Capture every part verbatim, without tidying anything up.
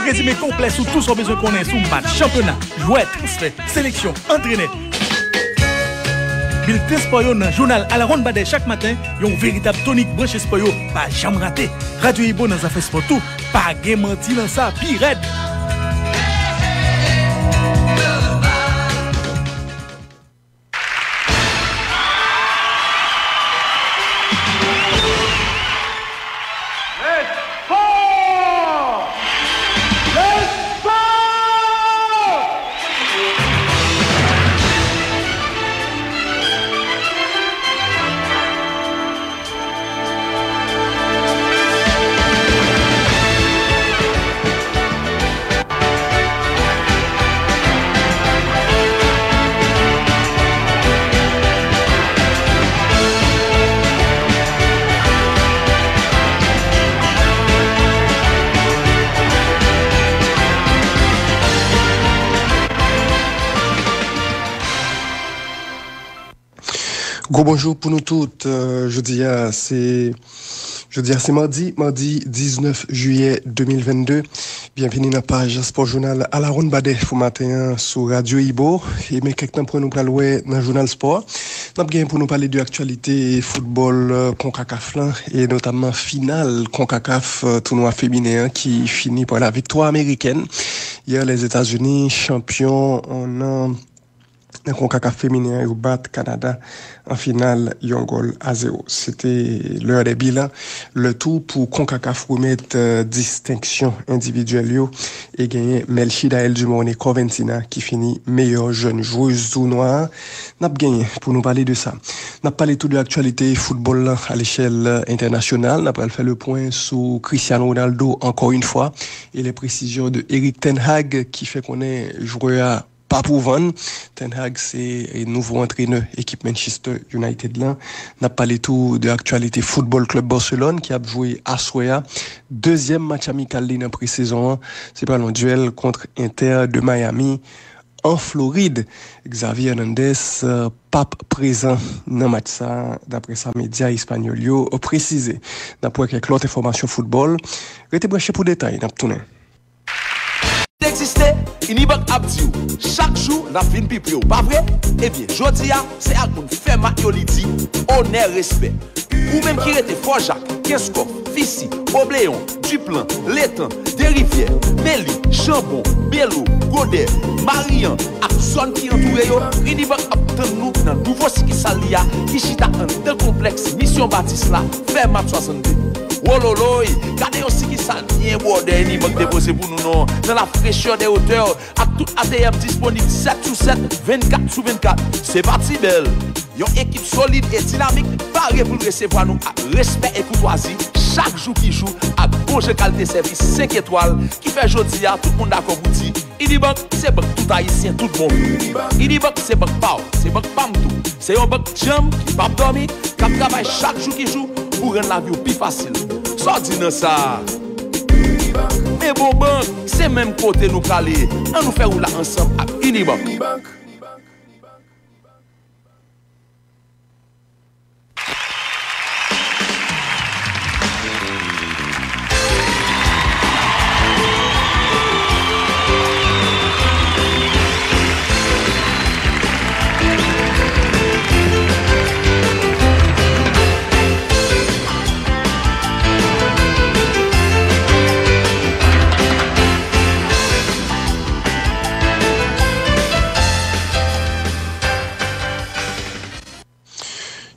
Rezime konplè sou tou sa w bezwen konnen sou match, chanpyona, jwè, transfè, seleksyon, antrenè. Bilten spò yo nan jounal Alawonnbadè chak maten, yon veritab tonik branche spò yo pa janm rate. Radyo Ibo nan zafè spò tou, pa gen manti nan sa, pi rèd. Spò! Spò! Gwo bonjou pou nou tout. Euh, jodi a, se, jodi a, se madi, madi diznèf jiyè de mil vennde. Byenvini nan paj Spò Jounal Alawonnbadè pou maten an sou Radyo Ibo. E men kèk nan pwen nou pral wè nan jounal spò a. N ap gen pou nou pale de aktyalite foutbòl, euh, konkakaf lan, e notamman final konkakaf, euh, tounwa feminen an ki fini pa la viktwa amerikèn. Yè, Lèzetazini, chanpyon, euh, nan nan konkakaf feminen an, yo bat Kanada an final yon gòl a zewo. Se te lè dè bilan, lè tou pou konkakaf remèt, euh, distenksyon endividyèl yo e genyen Melchidaelle Dumornay Corventina ki fini meyè jèn jwez tounwa a. N ap genyen pou nou pale de sa. N ap pale tou de aktyalite foutbòl lan a lechèl entènasyonal. N ap pral fè le pwen sou Cristiano Ronaldo ankò yon fwa e lè presizyon de Erik ten Hag ki fè konnen jwè a pa pou vann. Ten Hag se, e, nouvo antrenè ekip Manchester United lan. N ap pale tou de aktyalite foutbòl klèb Barcelone ki ap jwe aswè a. Dezyèm match amikal li nan presezon an, se pral yon dyèl kont Inter de Miami an Florid. Xavi Hernandez, e, p ap prezan nan match sa, daprè sa medya espanyòl yo presize. N ap wè kèk lòt enfòmasyon foutbòl. Rete branche pou detay, n ap tounen. Egziste, Unibank ap di w, chak jou n ap vin pi pre w, pa vre? Ebyen, jodi a, se ak moun fè mak yo li di, onè, respè. Ou menm ki rete Fò Jak, Kenskòf, Fisi, Obleyon, Diplan, Letan, Derivyè, Meli, Janbon, Belo, Godè, Mariyan ak zòn ki antoure yo, Unibank ap tann nou nan nouvo sikisal li a ki chita anndan konplèks Misyon Batis la, Fèmat swasannde. Wololoy, gade yon sikisal byen bwòdè Unibank depoze pou nou non, nan la frechè dè otè, ak tout A T M disponib sèt sou sèt, vennkat sou vennkat. Se pa ti bèl! Yon ekip solid e dinamik pare pou l resevwa nou ak respè e koutwazi chak jou ki jou ak bon jan kalite sèvis senk etwal ki fè jodi a tout moun dakò pou di Unibank se bank tout Ayisyen tout bon vre. Unibank se bank pa w, se bank pa m tou. Se yon bank djanm ki p ap dòmi, k ap travay chak jou ki jou pou rann lavi w pi fasil. Sa w di nan sa a? Men bon bank, se menm kote nou prale. Ann nou fè wout la ansanm ak Unibank.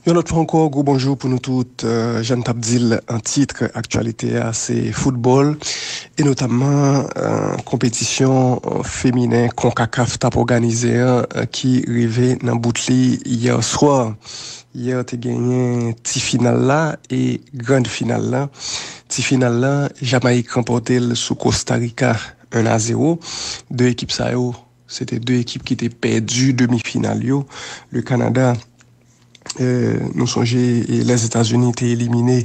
Yon lòt fwa ankò, gwo bonjou pou nou tout. Euh, jan n t ap di l an tit, aktyalite a se foutbòl, e notamman, euh, konpetisyon, euh, feminen konkakaf t ap òganize an, euh, ki rive nan bout li yè swa. Yè te genyen ti final la e gran final la. Ti final la, Jamayik ranpòte l sou Kostarika en a zewo. De ekip sa yo, se te de ekip ki te pèdi demi final yo. Le Kanada, euh, nou sonje, e Lèzetazini te elimine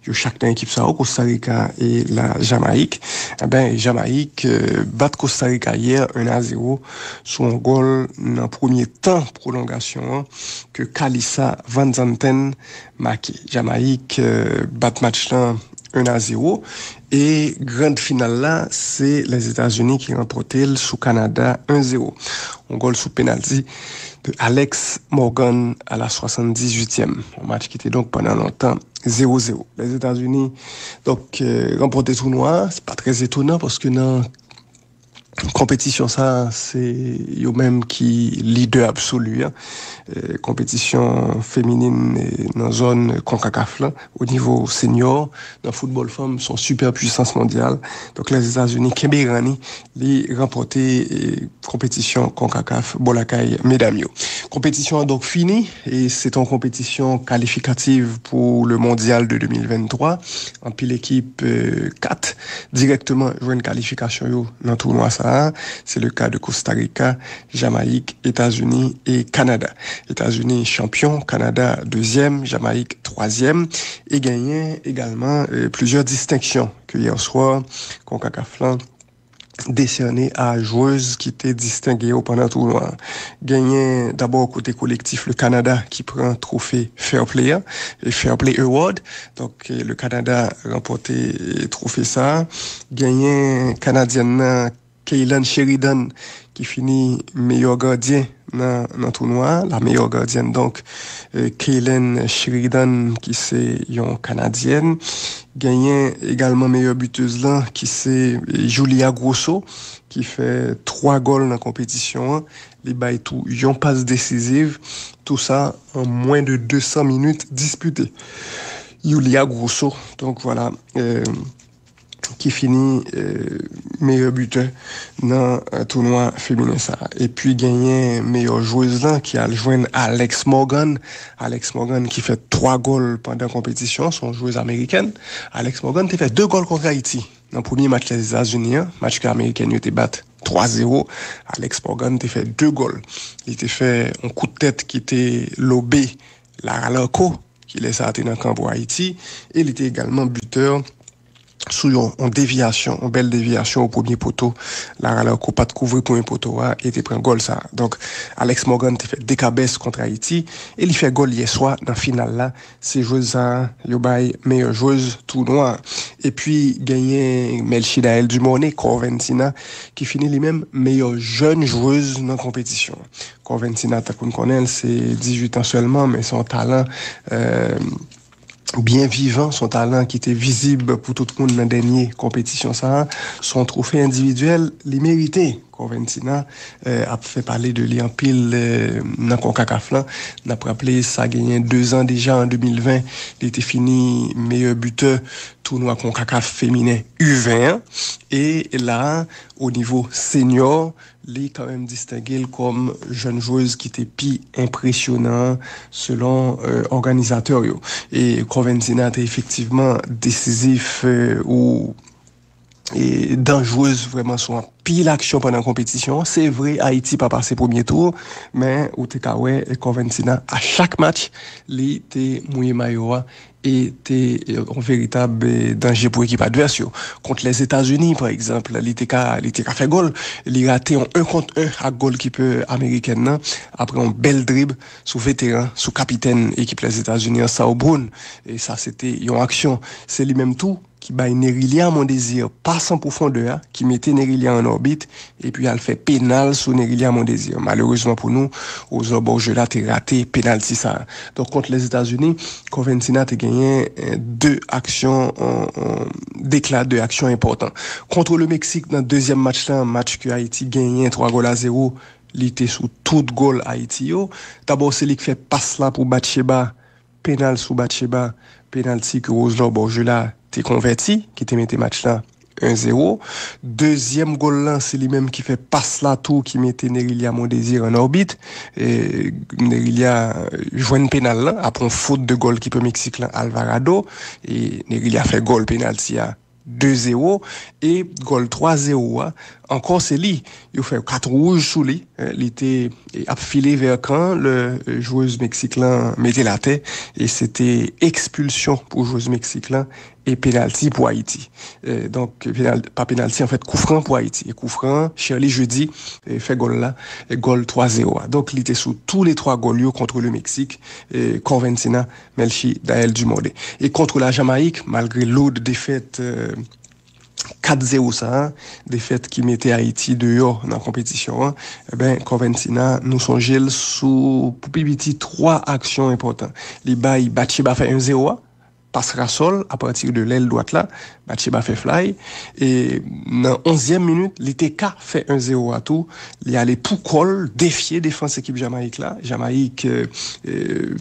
yo chak nan ekip sa yo, Kostarika e la Jamayik. Enben, Jamayik, euh, bat Kostarika yè en a zewo sou yon gòl nan premye tan pwolongasyon an ke Kalisa Van Zanten make. Jamayik, euh, bat match lan un à zéro. E grand final la, se Lèzetazini ki ranpòte l sou Kanada un zéro. Yon gòl sou penalti de Alex Morgan à la soixante-dix-huitième. Yon match ki te donk pandan lontan zéro zéro. Lèzetazini donk euh, ranpòte tounwa a, se pa trè etonan paske nan konpetisyon sa, se yo menm ki lidè absoli an. Euh, konpetisyon feminin euh, nan zòn konkakaf lan, o nivo senior, nan foutbòl fanm, se yon sipè pwisans mondyal. Donk, Lèzetazini kenbe ranni, li ranpòte euh, konpetisyon konkakaf bò lakay medam yo. Konpetisyon an donk fini, e se te yon konpetisyon kalifikatif pou le mondyal de deux mille vingt-trois. Anpil ekip euh, kat dirèkteman jwenn kalifikasyon yo nan tounwa sa a. Se le ka de Costa Rica, Jamayik, Etazini e Kanada. Etazini chanpyon, Kanada dezyèm, Jamayik twazyèm. E genyen egalman euh, plizyè distenksyon ke yè swa konkakaf lan desène a jwez ki te distenge yo pandan tounwa. Genyen dabò kote kolektif le Kanada ki pran twofe Fair Play an, e Fair Play Award. Donk, le Kanada ranpòte twofe sa. Genyen Kanadyèn nan Kaylan Sheridan ki fini meyè gadyen nan, nan tounwa a. La meilleure gardienne, donk, euh, Kaylan Sheridan, ki se yon Kanadyèn. Genyen egalman meyè bitèz lan, ki se Julia Grosso, ki fè twa gòl nan konpetisyon an. Li bay tou yon pas desiziv. Tou sa an mwen de de san minit dispite. Julia Grosso, donk vwala, euh, ki fini euh, meyè bitè nan euh, tounwa feminen sa. Epi genyen meyè jwez lan ki al jwenn Alex Morgan. Alex Morgan ki fè twa gòl pandan konpetisyon, se yon jwez amerikèn. Alex Morgan te fè de gòl kont Ayiti nan premye match Lèzetazini an, match ke amerikèn yo te bat twa zewo. Alex Morgan te fè de gòl. Li te fè yon kout tèt ki te lobe Lara Larco, ki lè sa a te nan kan pou Ayiti, e li te egalman bitè sou yon, yon devyasyon, yon bèl devyasyon o premye poto. Lara Larco pa t kouvri premye poto a e te pran gòl sa a. Donk, Alex Morgan te fè de kabès kont Ayiti e li fè gòl yè swa nan final la. Se jwez sa a yo bay meyè jwez tounwa a. Epi, genyen Melchidaël Dumornay, Corventina, ki fini li menm meyè jèn jwez nan konpetisyon an. Corventina, tankou n konnen l, se dizuit an sèlman, men se yon talan euh, byen vivan, se yon talan ki te vizib pou tout moun nan dènye konpetisyon sa a. Se yon twofe endividyèl li merite. Corventina euh, ap fè pale de li anpil euh, nan konkakaf lan. N ap raple sa genyen de zan deja, an de mil ven, li te fini meyè bitè tounwa konkakaf feminen U ven an. E la, o nivo senior, li kanmenm distenge l kòm jèn jwez ki te pi enpresyonan selon euh, òganizatè yo. E Corventina te efektivman desizif euh, ou e danjrez vrèman sou anpil aksyon pandan konpetisyon an. Se vre, Ayiti pa pase premye tou, men ou te ka wè Corventina, a chak match, li te mouye mayo a e te yon veritab danje pou ekip advès yo. Kont Lèzetazini, pa egzanp, li te ka, li te ka fè gòl. Li rate yon un kont un ak golkipe amerikèn nan apre yon bèl drib sou veteran, sou kapitèn ekip Lèzetazini an, Saul Brown. E sa, se te yon aksyon. Se li menm tou ki bay Nerilia Mondésir pas an pwofondè a, ki mete Nerilia an òbit, epi al fè penal sou Nerilia Mondésir. Malerezman pou nou, Roselor Borgella te rate penalti sa a. Donk, kont Lèzetazini, Corventina te genyen eh, de aksyon eh, eh, dekla de aksyon enpòtan. Kont le Meksik, nan dezyèm match lan, match ke Ayiti genyen twa gòl a zewo, li te sou tout gòl Ayiti yo. Dabò, se li k fè pas la pou Batcheba, penal sou Batcheba, penalti ke Roselor Borgella te konvèti, ki te mete match la un zéro. Dezyèm gòl lan, se li menm ki fè pas la tou, ki mete Nerilia Mondésir an òbit. E, Nerilia jwenn penal lan, apre yon fot de gòlkipe Meksik lan, Alvarado. E Nerilia fè gòl penalti a de zéro. E gòl twa zéro a, ankò se li. Yo fè kat wouj sou li. Eh, li te eh, ap file vè kan lè eh, jwez Meksik lan mete l atè. E se te ekspilsyon pou jwez Meksik lan. e penalti pou Ayiti. E, donk, penal, pa penalti, anfèt, koufran pou Ayiti. E koufran, Sherly Jeudi e, fè gòl la, e, gòl twa zewo a. Donk, li te sou tou le twa gòl yo kont le Meksik, e, Corventina, Melchie Daël Dumornay. E kont la Jamayik, malgre load defèt e, kat zewo sa a, defèt ki mete Ayiti deyò nan konpetisyon an, e ben, Corventina, nou sonje l sou pou pi piti twa aksyon enpòtan. Li bay Batcheba fè en zewo a, pas Rasol apati de lèl dwat la, Batcheba fè flay. E nan onzyèm minit, li te ka fè en zewo a tou. Li ale pou kò l, defye defans ekip Jamayik la. Jamayik e, e,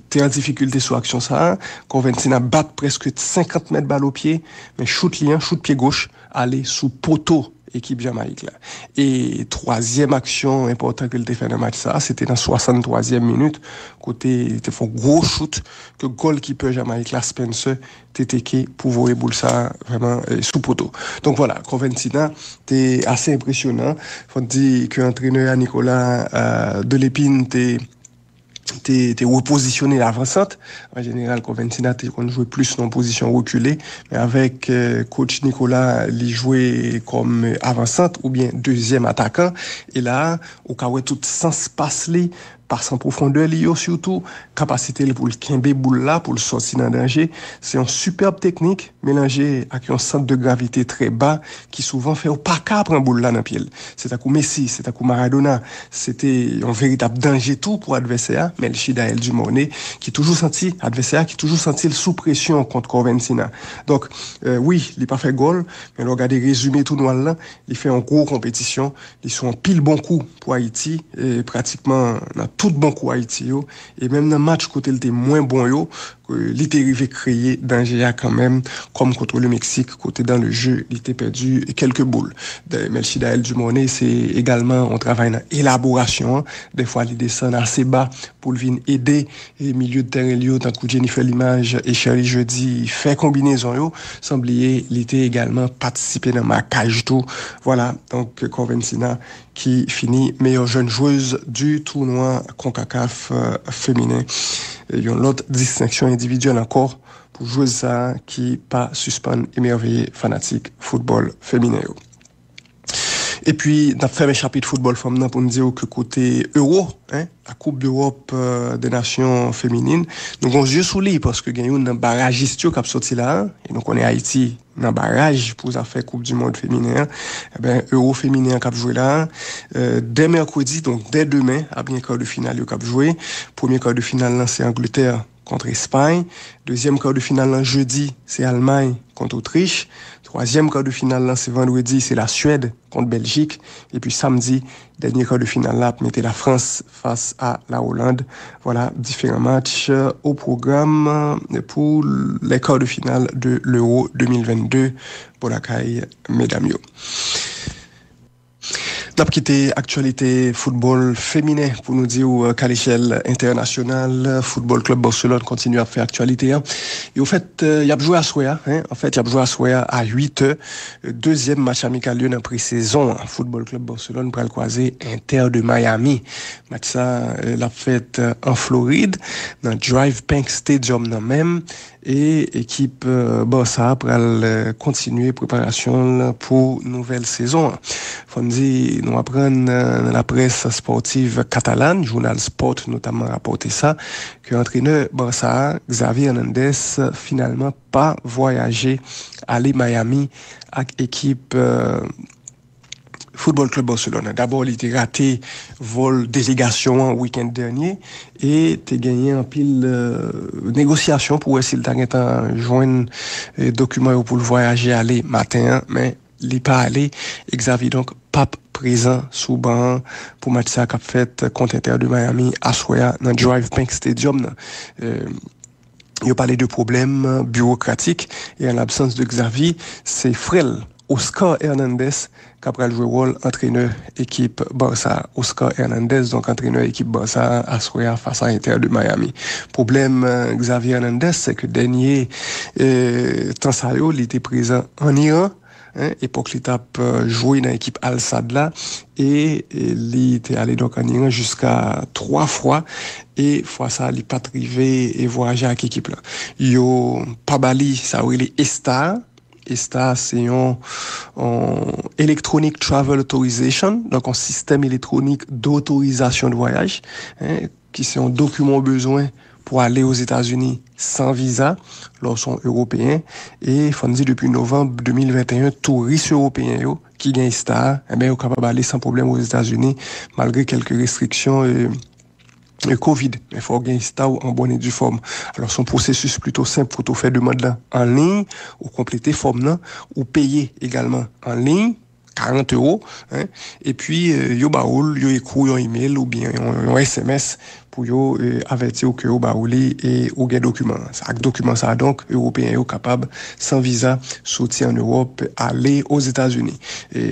te an difikilte sou aksyon sa a. Corventina bat prèske senkant mèt bal o pye, men chout li an, chout pye goch, ale sou poto ekip Jamayik la. E twazyèm aksyon enpòtan ke l te fè nan match sa a, se te nan swasanntwazyèm minit, kote li te fè yon gwo chout ke gòlkipè Jamayik la, Spencer, te teke pou voye boul sa a vrèman e, sou poto. Donk vwala, Corventina te ase enpresyonan. Fò n di ke antrenè a Nicolas e, Delepine te te, te repozisyone l avansant. An jeneral, Corventina te konn jwe plis nan pozisyon rekile, men avèk e, coach Nicolas, li jwe kòm avansant oubyen dezyèm atakan. E la, ou ka wè tout sans pas li, pas an pwofondè li yo sitou, kapasite l pou l kenbe boul la, pou l sòti nan danje. Se yon sipèb teknik, melanje ak yon sant de gravite trè ba ki souvan fè w pa ka pran boul la nan pye l. Se tankou Messi, se tankou Maradona, se te yon veritab danje tou pou advèsè a, Melchie Daël Dumornay, ki toujou santi, advèsè a ki toujou santi l sou presyon kont Corventina. Donk, e, wi, li pa fè gòl, men lè w gade rezime tounwa l lan, li fè yon gwo konpetisyon, li sou yon pil bon kou pou Ayiti, e pratikman nan tout bon kou Ayiti yo, e menm nan match kote l te mwen bon yo, e, li te rive kreye danje a kanmenm, kòm kont le Meksik, kote dans le jeu, li te pèdi kèlke boul. Dayè, Melchie Daël Dumornay, se egalman yon travay nan elaborasyon an. Dèfwa, li desann ase ba pou l vin ede e milye de tèren li yo, tankou Jennifer Limage e Sherly Jeudi, fè konbinezon yo, san bliye, li te egalman patisipe nan makaj tou. Vwala, donk, Corventina, ki fini meilleure jeune joueuse du tournoi CONCACAF e, feminen. E yon lòt distenksyon endividyèl ankò pou jwez sa a ki pa sispann emèveye fanatik foutbòl feminen yo. Epi, n ap fèmen chapit foutbòl fanm nan pou n di w ke kote Euro, hein, la Coupe d'Europe e, des Nations Féminines, nou gon zye sou li, paske gen youn nan barajis yo k ap sòti la a, e nou konnen Ayiti nan baraj pou zafè Koup di Mond feminen an. Eben, Euro feminen an k ap jwe la a, e, dè mèkredi, donk dè demen, ap gen kar de final yo k ap jwe. Premye kar de final lan, se Angletè kont Espay. Dezyèm kar de final lan, jedi, se Almay kont Otrich. Twazyèm kar de final lan, se vandredi, se Laswèd kont Bèljik. Epi samdi, dènye kar de final la ap mete Lafrans fas a la Oland. Vwala diferan match, e, o pwogram, e, pou les quarts de finale de l'Euro de mil vennde bò lakay medam yo. N ap kite aktyalite foutbòl feminen pou nou di w, e, k a lechèl entènasyonal, Foutbòl Klèb Barcelone kontinye ap fè aktyalite an. E ofèt, e, y ap jwe aswè a, en. Anfèt, y ap jwe aswè a a uit è. Dezyèm match amikal yo nan presezon an. Foutbòl Klèb Barcelone pral kwaze Inter de Miami. Match sa, e, l ap fèt, e, an Florid, nan Drive Pink Stadium nan menm. E ekip, e, Barça a pral, e, kontinye preparasyon l pou nouvèl sezon an. Fò n di, nou aprann, e, nan laprès espòtiv katalan, jounal Sport notamman rapòte sa, ke antrenè Barça a, Xavi Hernandez, finalman pa vwayaje ale Miami ak ekip, e, Football Club Barcelone. Dabò, li te rate vòl delegasyon an wikenn dènye e te genyen anpil, e, negosyasyon pou wè si l ta gentan jwenn, e, dokiman yo pou l vwayaje ale maten an, men li pa ale. E Xavi, donk, p ap prezan sou ban an pou match sa k ap fèt kont Inter de Miami aswè a nan Drive Pink Stadium nan. E, yo pale de pwoblèm biwokratik e, an labsans de Xavi, se frè l, Oscar Hernandez, k ap pral jwe wòl antrenè ekip Barça. Oscar Hernandez, donk antrenè ekip Barça aswè a fas a Inter de Miami. Pwoblèm, e, Xavi Hernandez, se ke dènye, e, tan sa yo, li te prezan ann Iran, Hein, epòk li t ap jwe nan ekip Al Sadd la, e, e li te ale donk an Iran jiska twa fwa, e fwa sa li pa t rive e vwayaje ak ekip la. Yo pa ba li sa yo rele ESTA. ESTA se yon, yon Electronic Travel Authorization, donk yon sistèm elektwonik dotorizasyon de vwayaj, hein, ki se yon dokiman w bezwen pou ale Ozetazini san viza, lè w se yon Ewopeyen. E fò n di depi novanm de mil venteyen, touris ewopeyen yo ki gen ESTA a, enben, yo kapab ale san pwoblèm Ozetazini, malgre kèlke restriksyon, e, e, kovid. Men fò w gen ESTA w an bòn e di fòm. Alò, se yon pwosesis plito senp kote w fè demann lan an liy, ou konplete fòm nan, ou peye egalman an liy, karant ewo, hein, epi, e, yo ba ou l, yo ekri w yon imèl oubyen yon, yon S M S pou yo, e, avèti w ke yo ba ou li e ou gen dokiman an. Ak dokiman sa a, donk, Ewopeyen yo kapab, san viza, soti ann Ewòp, ale Ozetazini. E,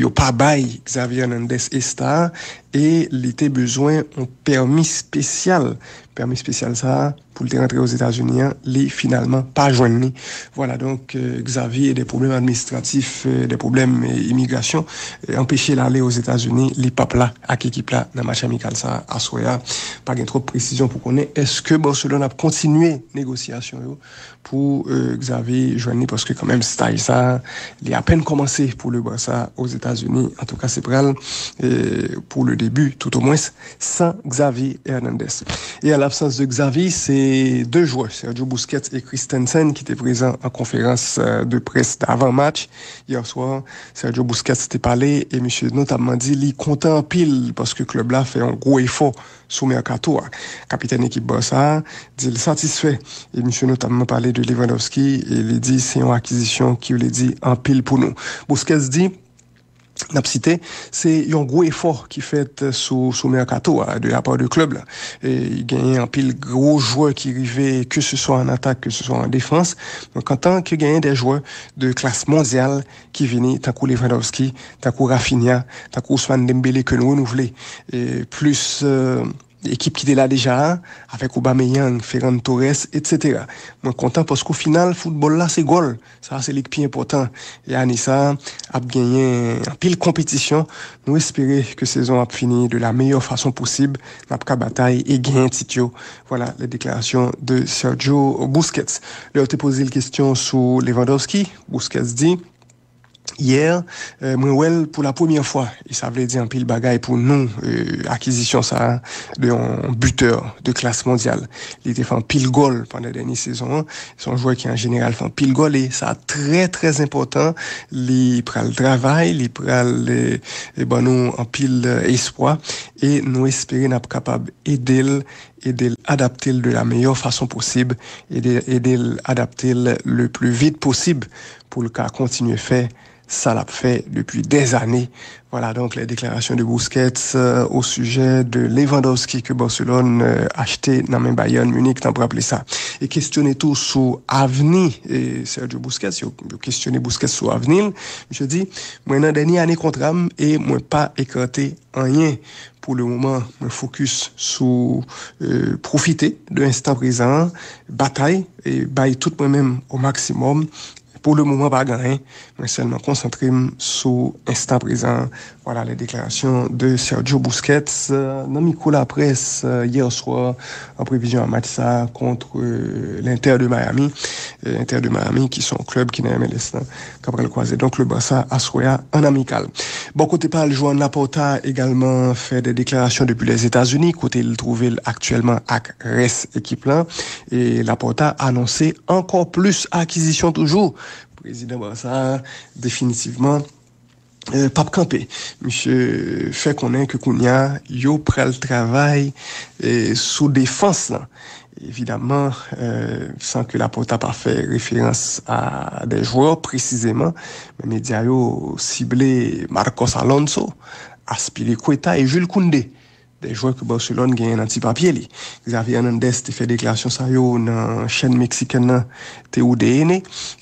yo pa bay Xavi Hernandez ESTA a, e li te bezwen yon pèmi espesyal. Pèmi espesyal sa a, pou l te rantre Ozetazini an, li finalman pa jwenn li. Vwala, donk, e, Xavi, e de pwoblèm administratif, e, de pwoblèm, e, imigrasyon, e, anpeche l ale Ozetazini, li p ap la ak ekip la nan match amikal sa a aswè a. Pa gen twòp presizyon pou konnen èske Barcelone ap kontinye negosyasyon yo pou, e, Xavi jwenn li, paske kanmenm staj sa a, li apèn kòmanse pou le Barça Ozetazini. Antouka, se pral, e, pou le debi, toutomwens, san Xavi Hernandez. E an labsans de Xavi, se de jwè, Sergio Busquets e Christensen, ki te prezan an konferans, e, de près davan match. Yè swa, Sergio Busquets te pale e misye notabman di li kontan anpil paske klèb la fè yon gwo efò sou mèkato a. Kapitèn ekip Barça a di l satisfè e misye notabman pale de Lewandowski e li di se yon akizisyon ki vle di anpil pou nou. Busquets di, n ap site, se yon gwo efò ki fèt sou, sou mèkato a, de la part de klèb la. E genyen anpil gwo jwè ki rive, ke se swa an atak, ke se swa an defans. Donk, antan ke genyen de jwè de klas mondyal ki vini, tankou Lewandowski, tankou Raphinha, tankou Ousmane Dembélé ke nou renouvle, e plis, e, ekip ki te la deja a, avèk Aubameyang, Ferran Torres, etsetera. Mwen kontan paske o final, foutbòl la se gòl. Sa se li k pi enpòtan. E ane sa a ap genyen anpil konpetisyon. Nou espere ke sezon ap fini de la meilleure façon possible. N ap ka batay e genyen tit yo. Voilà les déclarations de Sergio Busquets. Lè yo te poze l kesyon sou Lewandowski, Busquets di, yè, e, mwen wè l pou la premyè fwa, e sa vle di anpil bagay pou nou, e, akizisyon sa a de yon bitè de klas mondyal. Li te fè anpil gòl pandan dènye sezon an. Se yon jwè ki, an jeneral, fè anpil gòl, e sa trè, trè enpòtan. Li pral travay, li pral, e, e, ban nou anpil, e, espwa, e nou espere n ap kapab ede l, ede l adapte l de la meilleure façon possible, ede, ede l adapte l le plus vite possible pou l ka kontinye fè sa l ap fè depi des années. Voilà donc les déclarations de Busquets, euh, au sujet de Lewandowski ke Barcelone, euh, achte nan men Bayern Munich, n ap raple sa. E kestyone tou sou avni, e, Sergio Busquets, yo, yo kestyone Busquets sou avni l. Misye di, mwen nan dènye ane kontra m e mwen pa ekate anyen. Pou le moman, mwen fokis sou, e, pwofite de enstan prezan an, batay e bay tout mwen menm o maksimòm. Pou le moman, pa gen anyen. Mwen sèlman konsantre m sou enstan prezan. Voilà les déclarations de Sergio Busquets, euh, nan mikwo laprès, euh, yè swa, an previzyon a match sa kont, euh, l'Inter de Miami. Euh, Inter de Miami, ki se yon klèb ki nan M L S lan, k ap pral kwaze donk le Barça aswè a an amikal. Bò kote pa l, Joan Laporta egalman fè de deklarasyon depi Lèzetazini, kote l twouve l aktyèlman ak rès ekip lan. E Laporta anonse ankò plis akizisyon toujou. Prezidan Barça a definitivman, e, p ap kanpe. Misye fè konnen ke kounye a, yo pral travay, e, sou defans lan. Evidamman, e, san ke Laporta pa fè referans a de jwè presizeman, men medya yo sible Marcos Alonso, Azpilicueta e Jules Koundé. De jwè ke Barcelone genyen nan ti papye li. Xavi Hernandez te fè deklarasyon sa yo nan chèn meksikèn nan T U D N,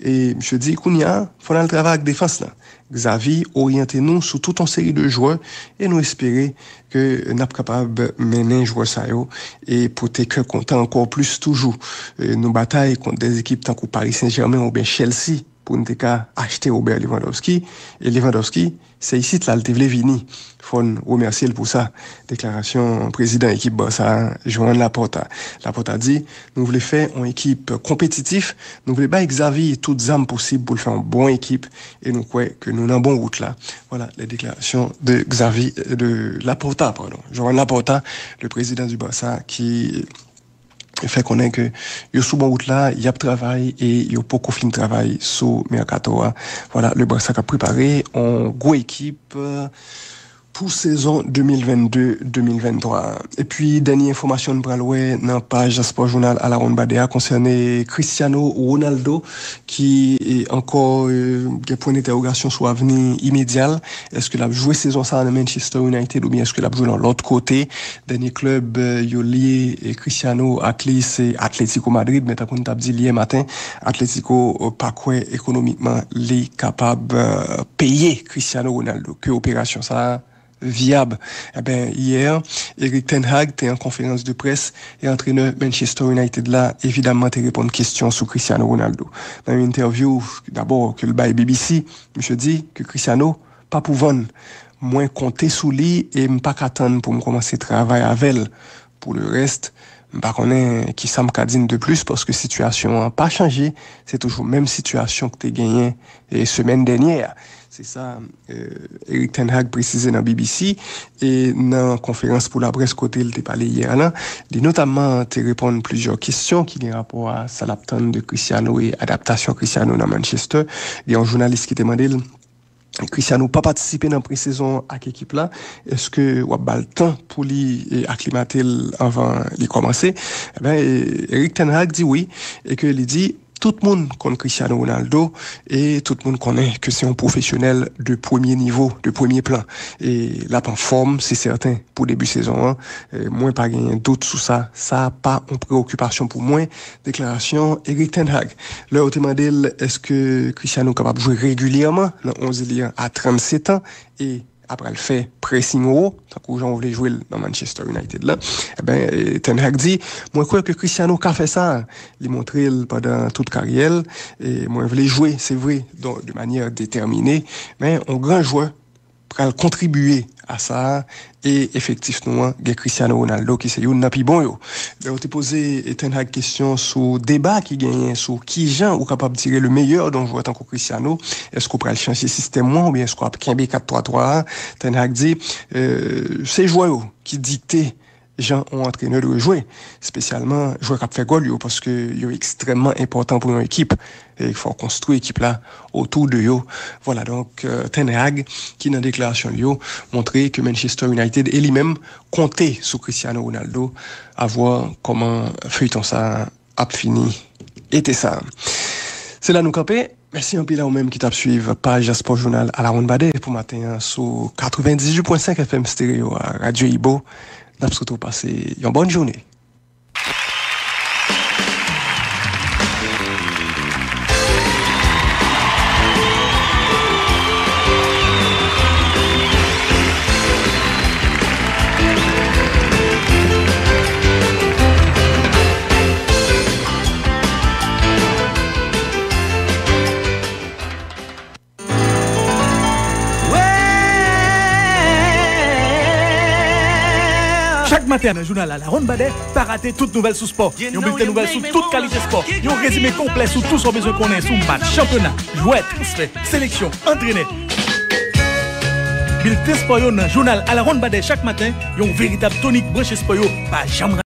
e misye di, kounye a, fò n al travay ak defans lan. Xavi oryante nou sou tout yon seri de jwè e nou espere ke n ap kapab mennen jwè sa yo e pote kè kontan ankò plis toujou. E nou batay kont de ekip tankou Paris Saint-Germain oubyen Chelsea pou n te ka achte Robert Lewandowski. E Lewandowski, se isit la l te vle vini. Fò n remèsye l pou sa. Deklarasyon prezidan ekip Barça a, Joan Laporta. Laporta di, nou vle fè yon ekip konpetitif, nou vle bay Xavi tout zam posib pou l fè yon bon ekip, e nou kwè ke nou nan bon wout la. Voilà les déclarations de Xavi, de Laporta, pardon. Joan Laporta, le président du Barça, ki fè konnen ke yo sou bon wout la, y ap travay e yo poko fin travay sou mèkato a. Voilà, le Barça k ap prepare yon gwo ekip, euh, pou sezon de mil vennde, de mil venntwa. Epi, dènye enfòmasyon n pral wè nan paj Sport Journal à la Ronde Badé a konsène Cristiano Ronaldo, ki, e, ankò, e, gen pwen entèwogasyon sou avni imedya l. Èske l ap jwe sezon sa a nan Manchester United oubyen èske l ap jwe nan lòt kote? Dènye klèb, e, yo lye, e, Cristiano ak li, se Atletico Madrid, men tankou n t ap di l yè maten, Atletico, e, pa kwè ekonomikman li kapab, e, peye Cristiano Ronaldo. Ke operasyon sa a vyab? Eben, yè, Erik ten Hag te an konferans de près e antrenè Manchester United la, evidamman, te reponn kesyon sou Cristiano Ronaldo. Nan yon entèvyou, dabò, ke l bay B B C, misye di ke Cristiano pa pou vann. Mwen konte sou li e m pa ka tann pou m kòmanse travay avè l. Pou le rès, m pa konnen kisa m ka di n de plis, paske sitiyasyon an pa chanje. Se toujou menm sitiyasyon k te genyen, e, semèn dènyè a. Se sa, e, Erik ten Hag presize nan B B C e nan konferans pou laprès kote l te pale yè a lan. Li notamman te reponn plizyè kesyon ki gen rapò a sa l ap tann de Cristiano e adaptasyon Cristiano nan Manchester. Gen yon jounalis ki te mande l, Cristiano pa patisipe nan presezon ak ekip la, èske w ap ba l tan pou li, e, aklimate l anvan li kòmanse? Eben, e, Erik ten Hag di wi, e ke li di, tout moun konn Cristiano Ronaldo e tout moun konnen ke se yon pwofesyonèl de premye nivo, de premye plan. E l ap anfòm, se sèten, pou debi sezon an. E mwen pa genyen dout sou sa. Sa pa yon preokipasyon pou mwen, deklarasyon Erik ten Hag. Lè yo te mande l èske Cristiano kapab jwe regilyèman nan onz li an a trannsetan e apral fè pressing wo, tankou jan w vle jwe l nan Manchester United la, eben, e, ten Hag di, mwen kwè ke Cristiano ka fè sa. Li montre l pandan tout karyè l, e mwen vle jwe, se vre, don, de manyè detèmine, men yon gran jwè pral kontribiye a sa a, e efektif nou an gen Cristiano Ronaldo ki se youn nan pi bon yo. Lè yo te poze, e, ten Hag kesyon sou deba ki genyen sou kijan ou kapab tire le meilleur de yon jwè tankou Cristiano, èske w pral chanje sistèm ou an oubyen èske w ap kenbe kat twa twa a? Ten Hag di, e, se jwè yo ki dikte jan yon antrenè dwe jwe, espesyalman jwè k ap fè gòl yo, paske yo ekstrèmman enpòtan pou yon ekip. E fò w konstwi ekip la otou de yo. Vwala, donk, e, ten Hag, ki nan deklarasyon l yo, montre ke Manchester United e li menm konte sou Cristiano Ronaldo, avwa kòman feyton sa ap fini ete sa. Se la nou kanpe. Mèsi anpil a ou menm ki t ap swiv paj Sport Journal à la Ronde Badé pou maten an sou katrevenndizwit pwen senk F M Stereo a Radyo Ibo. N ap swete w pase yon bòn jounen. Chak maten nan jounal La Ronde Badè, pa rate tout nouvèl sou spò. Yon bilten nouvèl sou tout kalite spò. Yon rezime konplè sou tou sa w bezwen konnen sou match, chanpyona, jwè, transfè, seleksyon, antrenè. Bilten spò yo nan jounal La Ronde Badè chak maten, yon veritab tonik branche spò yo, pa janm